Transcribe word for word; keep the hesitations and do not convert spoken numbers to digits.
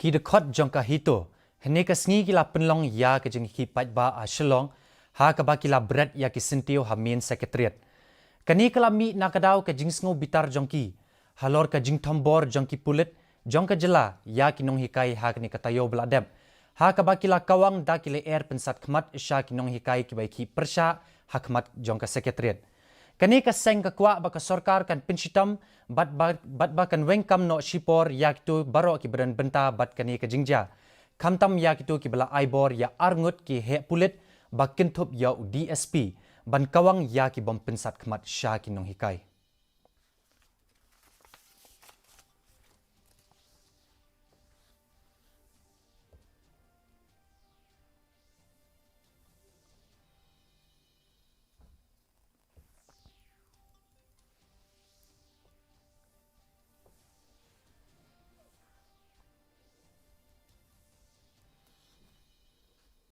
Ki dkhot jong ka HITO hynne ka sngi ki la pynlong ïa ka jingïakhih paidbah ha Shillong, ha kaba ki la bret ïa ki syntiew ha Main Secretariat. Kane ka la mih na ka daw ka jingsngew bitar jong ki halor ka jingthombor jong ki pulit jong ka jylla ïa ki nonghikai ha kane ka taïew ba la dep, ha kaba ki la kawang da ki lyer pynsat khmat sha ki nonghikai kiba ïakhih pyrshah ha khmat jong ka Secretariat. Kane ka seng ka kwah ba ka sorkar kan pynshitom bad ba, bad ba kan weng kam noh shipor ïa kito baroh kiba don bynta bad kane ka jingjia, khamtam ïa kito kiba la ai bor ïa arngut ki heh pulit ba kynthup ïa u DSP ban kawang ïa ki bym pynsat khmat sha ki nonghikai.